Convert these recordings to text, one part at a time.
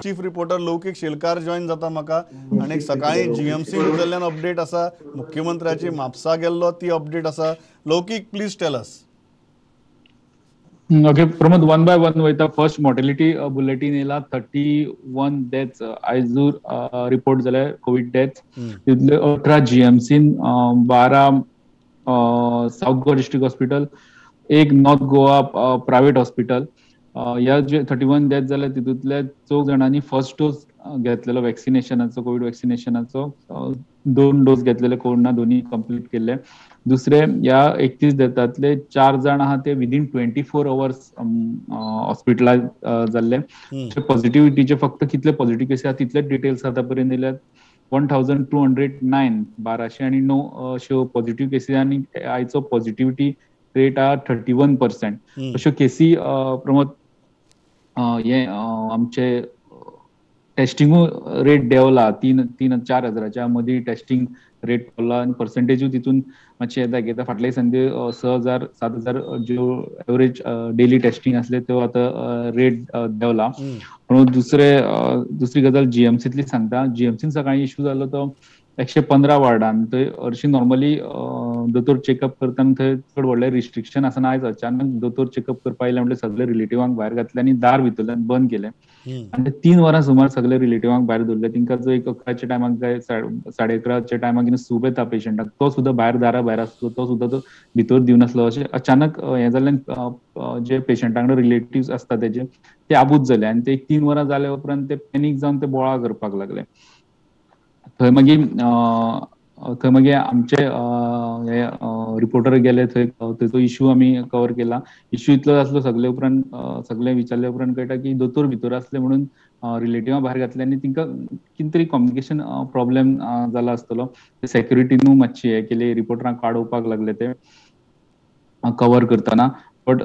Chief reporter Loukik Shelkar join जाता म्हाका आनी सकाळीं जीएमसी भितरल्यान अपडेट आसा, मुख्यमंत्र्याची म्हापसा गेल्लो ती अपडेट आसा. Loukik, please tell us. Okay Pramod, one by one वयता. फर्स्ट मॉर्टेलिटी बुलेटीन येयला, 31 डेथ्स आयजूर रिपोर्ट जाले, कोवीड डेथ्स. तितले 18 जीएमसीन, 12 south Goa district hospital, 1 north Goa private hospital. ह्या जे 31 डेथ जाले तितूंतले 4 जाणांनी फर्स्ट डोस घेतलेलो वॅक्सिनेशनाचो, कोवीड वॅक्सिनेशनाचो 2 डोस घेतलेले, कोरोना दोन्ही कंप्लीट केल्ले. दुसरे ह्या 31 डेथांतले 4 जाण आहा ते विदीन 24 अवर्स हॉस्पिटलायज जाल्ले. पॉझिटिव्हिटीचे फक्त कितले पॉझिटिव्ह केसी आहा तितले डिटेल्स आतां पर्यंत दिल्यात. 1209, 1209 अश्यो पॉझिटिव्ह केसी आनी आयचो पॉझिटिव्हिटी रेट आहा 31%. अश्यो केसी प्रमोद हे आमचे टेस्टिंगूय रेट देंवला, 3-4 हजाराच्या मदीं टेस्टिंग रेट पावला आनी पर्संटेजूय तितून मातशें येता घेता. फाटल्या दिसांनी 6,000 7,000 ज्यो एवरेज डेली टेस्टिंग आसले त्यो आतां रेट देंवला. म्हणून दुसरी गजाल जीएमसींतली सांगता. जीएमसीन सकाळीं इश्यू जालो तो 115 वार्डान. थंय हरशीं नॉर्मली दोतोर चेकअप करतना थंय चड व्हडलें रिस्ट्रिक्शन आसना. आयज अचानक दोतोर चेकअप करपा आयले म्हणल्यार सगळे रिलेटिवांक भायर घातले आनी दार भितरल्यान बंद केलें आनी 3 वरां सुमार सगळे रिलेटिवांक भायर दवरले. तिंकां जो एक 11च्या टायमाक काय 11:30च्या टायमाक कितें सूप येता पेशंटाक तो सुद्दां भायर दारा भायर आसलो, तो सुद्दां तो भितर दिवनासलो. अशें अचानक हें जाल्ल्यान जे पेशंटा कडेन रिलेटिव्स आसता तेजे ते आबूज जाले आनी ते 3 वरां जाल्या उपरांत ते पॅनीक जावन ते बोळा करपाक लागले. थंय मागीर आमचे हे रिपोर्टर गेले थंय, थंयचो इश्यू आमी कवर केला. इश्यू इतलो आसलो सगळे उपरांत सगळे विचारले उपरांत कळटा की दोतोर भितर आसले म्हणून रिलेटिवां भायर घातले आनी तिंकां कितें तरी कम्युनिकेशन प्रॉब्लेम जाला आसतलो. सेक्युरिटीनूय मातशी हें केली, रिपोर्टरांक काडोवपाक लागले ते कवर करतना. बट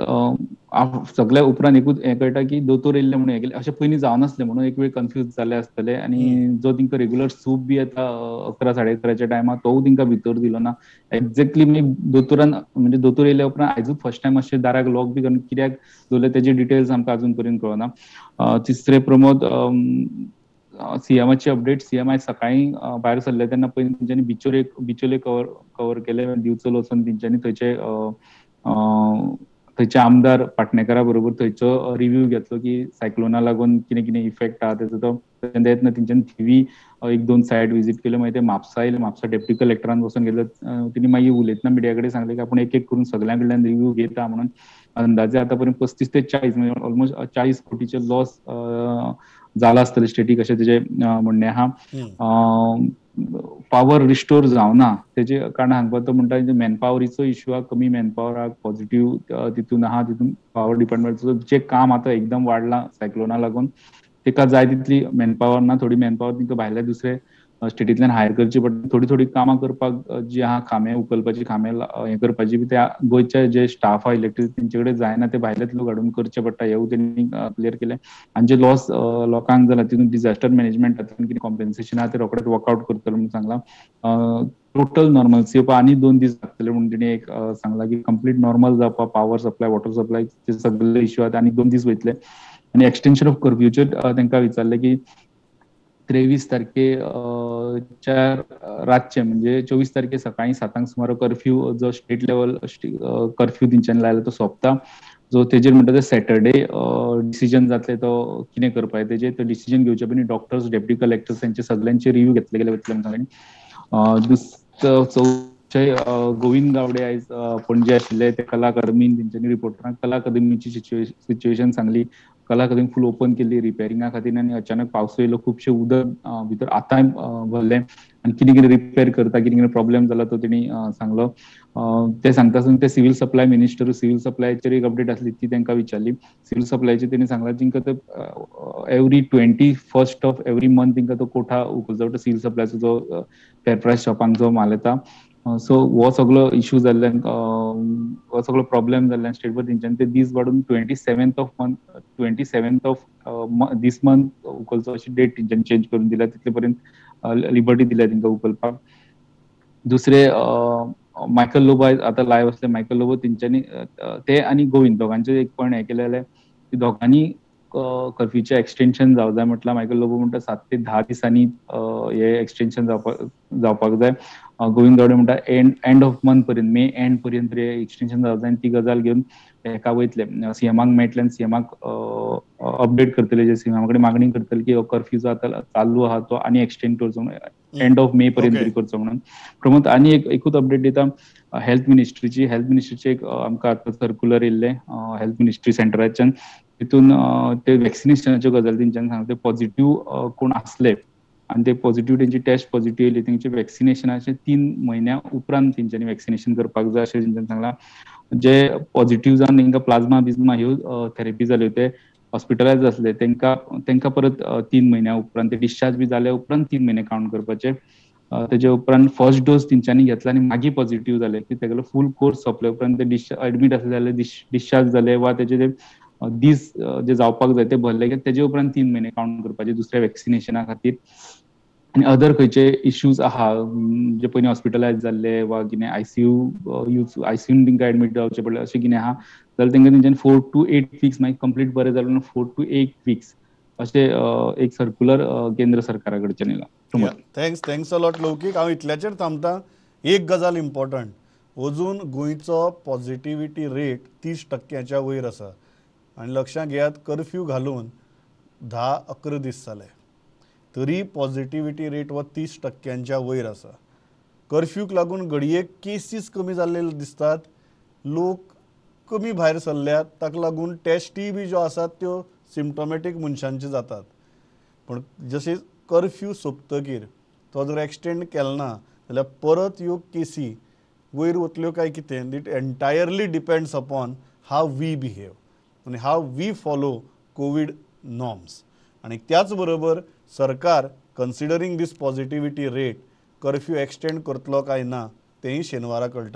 सगल्या उपरांत एकूच हें कळटा की दोतोर येयल्ले म्हणून हें केलें, अशें पयलीं जावनासलें म्हणून एक वेळ कन्फ्यूज जाले आसतले. आनी जो तिंकां रेगुलर सूप बी येता 11, 11:30च्या टायमार तोवूय तिंकां भितर दिलो ना. एक्झॅक्टली मागीर दोतोरान म्हणजे दोतोर येयल्या उपरांत आयजूच फर्स्ट टायम अशें दाराक लॉक बी करून कित्याक दवरलें तेजे डिटेल्स आमकां अजून पर्यंत कळना. तिसरें प्रमोद, सीएमाची अपडेट. सीएम आयज सकाळीं भायर सरले तेन्ना पयलीं तेंच्यांनी बिचोले कवर केले. दिवचल वचून तेंच्यांनी थंयचे थंयचे आमदार पाटणेकरा बरोबर थंयचो रिव्यू घेतलो की सायक्लोना लागून कितें कितें इफेक्ट आहा तेचो. तो येतना तेंच्यांनी थिवी 1-2 सायट विजीट केल्यो. मागीर ते म्हापसा येयले, म्हापसा डेप्युटी कलेक्टरान वचून घेतलो. तेणी मागीर उलयतना मिडिया कडेन सांगलें की आपूण एक एक करून सगळ्यां कडल्यान रिव्यू घेता म्हणून. अंदाजे आतां पर्यंत 35 ते 40 म्हणजे ऑलमोस्ट 40 कोटीचे लॉस जाला आसतले स्टेटीक अशें तेजें म्हणणें आहा. पावर रिस्टोर जावना तेजे कारण सांगपाक तो म्हणटा मॅनपावरीचो इश्यू आहा, कमी मॅनपावर आहा, पॉझिटिव्ह तितून आहा. तितून पावर डिपार्टमेंटचो जे काम आतां एकदम वाडलां सायक्लोना लागून तेका जाय तितली मॅनपावर ना. थोडी मॅनपावर तिंकां भायल्या दुसरे स्टेटींतल्यान हायर करची पडटा. थोडी थोडी कामां करपाक जी आहा, खांबे उखलपाची, खांबे हें करपाची बी त्या गोंयचे जे स्टाफ आहा इलेक्ट्रिक तेंचे कडेन जायना, ते भायलेच लोक हाडून करचे पडटा. हेवूय तेणी क्लियर केलें. आनी जे लॉस लोकांक जाला तितून डिझास्टर मॅनेजमेंटांतल्यान कितें कॉम्पेन्सेशन आहा ते रोखडेच वर्कआउट करतलो म्हणून सांगलां. टोटल नॉर्मलसी येवपा आनी 2 दीस लागतले म्हणून तेणी एक सांगलां की कंप्लीट नॉर्मल जावपा पावर सप्लाय, वॉटर सप्लाय ते सगळे इश्यू आहा आनी 2 दीस वयतले. आनी एक्सटेन्शन ऑफ कर्फ्यूचेर तांकां विचारलें की 23 तारखेच्या रातचे म्हणजे 24 तारखे सकाळीं 7 सुमार कर्फ्यू जो स्टेट लेवल कर्फ्यू तेंच्यांनी लायला तो सोंपता. जो तेजेर म्हणटा ते सॅटर्डे डिसिजन जातले तो कितें करपाक तेजेर. तो डिसिजन घेवचे पयलीं डॉक्टर्स, डेप्युटी कलेक्टर्स हेंचे सगळ्यांचे रिव्यू घेतले गेले वतले म्हणून सांगलें. चवथे गोविंद गावडे आयज पणजे आशिल्ले, ते कला अकादमीन तेंच्यांनी रिपोर्टरांक कला अकादमीची सिच्युएशन सांगली. कला अकादमी फूल ओपन केली रिपेरिंगा खातीर आनी अचानक पावस येयलो, खुबशें उदक भितर आतांय भरलें आनी कितें कितें रिपेर करता, कितें कितें प्रॉब्लेम जाला तो तेणी सांगलो. ते सांगता आसतना ते सिव्हील सप्लाय मिनिस्टर, सिव्हील सप्लायचेर एक अपडेट आसली ती तांकां विचारली. सिव्हील सप्लायचेर तेणी सांगलां तिंकां ते every 21st of every month तिंकां तो कोठा उखलचो पडटा सिव्हील सप्लायचो जो फेर प्रायस शॉपांक जो म्हाल येता. सो हो सगळो इश्यू जाल्ल्यान, हो सगळो प्रॉब्लेम जाल्ल्यान स्टेटभर तेंच्यांनी ते दीस वाडून 27th of these month उखलचो अशी डेट तेंच्यांनी चेंज करून दिल्या. तितले पर्यंत लिबर्टी दिल्या तेंकां उखलपाक. दुसरे मायकल लोबो आतां लायव्ह आसले. मायकल लोबो तेंच्यांनी ते आनी गोविंद दोगांचे एक पॉयंट हें केलें जाल्यार दोगांनी कर्फ्यूचे एक्सटेन्शन जावं जाय म्हटलां. मायकल लोबो म्हणटा 7 ते 10 दिसांनी हे एक्सटेन्शन जावपाक जाय. गोविंद गावडे म्हणटा एंड ऑफ मंथ पर्यंत, मे एंड पर्यंत एक्सटेन्शन जावं जाय आनी ती गजाल घेवन हेका वयतले, सीएमाक मेळटले आनी सीएमाक अपडेट करतले, जे सीएमा कडेन मागणी करतले की हो कर्फ्यू जो आतां चालू आहा तो आनी एक्सटेंड करचो म्हणून, एंड ऑफ मे पर्यंत तरी करचो म्हणून. प्रमोद, आनी एक एकूच अपडेट दिता हेल्थ मिनिस्ट्रीची. हेल्थ मिनिस्ट्रीचे एक आमकां आतां सर्कुलर येयल्लें हेल्थ मिनिस्ट्री सेंटराच्यान. तितून ते वॅक्सिनेशनाच्यो गजाली तेंच्यांनी सांगले. पॉझिटिव्ह कोण आसले आनी ते पॉझिटिव्ह, तेंची टेस्ट पॉझिटिव्ह येयली, तेंचे वॅक्सिनेशनाचे 3 म्हयन्या उपरांत तेंच्यांनी वॅक्सिनेशन करपाक जाय अशें तेंच्यांनी सांगलां. जे पॉझिटिव्ह जावन तेंकां प्लाझ्मा बिझ्मा ह्यो थेरपी जाल्यो, ते हॉस्पिटलायज आसले, तेंकां परत 3 म्हयन्या उपरांत, ते डिस्चार्ज बी जाल्या उपरांत 3 म्हयने कावंट करपाचे. तेजे उपरांत फर्स्ट डोस तेंच्यांनी घेतला आनी मागीर पॉझिटिव्ह जाले की तेगेलो फूल कोर्स सोंपले उपरांत ते एडमीट आसले जाल्यार डिस्चार्ज जाले वा तेजे ते दीस जे जावपाक जाय ते भरले की तेजे उपरांत 3 म्हयने कावंट करपाचे दुसऱ्या वॅक्सिनेशना खातीर. आनी अदर खंयचे इश्यूज आहा, जे पयलीं हॉस्पिटलायज जाल्ले वा कितें आयसीयू यूज, आयसीयून तेंकां एडमीट जावचें पडलें अशें कितें आहा जाल्यार तेंकां तेंच्यानी 4 टू 8 वीक्स, मागीर कंप्लीट बरें जालें 4 टू 8 वीक्स अशें एक सर्कुलर केंद्र सरकारा कडच्यान येयलां. Thanks, thanks a lot लौकीक. हांव इतल्याचेर थांबता. एक गजाल इम्पॉर्टंट, अजून गोंयचो पॉझिटिविटी रेट 30 टक्क्याच्या वयर आसा आनी लक्षांत घेयात, कर्फ्यू घालून 10-11 दीस जाले तरी पॉझिटिविटी रेट हो 30 टक्क्यांच्या वयर आसा. कर्फ्यूक लागून घडये केसीस कमी जाल्ले दिसतात, लोक कमी भायर सरल्यात, ताका लागून टेस्टी बी ज्यो आसात त्यो सिमटोमॅटीक मनशांच्यो जातात. पूण जशें कर्फ्यू सोंपतकीर तो जर एक्सटेंड केलो ना जाल्यार परत ह्यो केसी वयर वतल्यो काय कितें, it entirely depends upon how we behave आनी how we follow Covid norms. आनी त्याच बरोबर सरकार considering this positivity rate curfew extend करतलो काय ना तेंय शेनवारा कळटलें.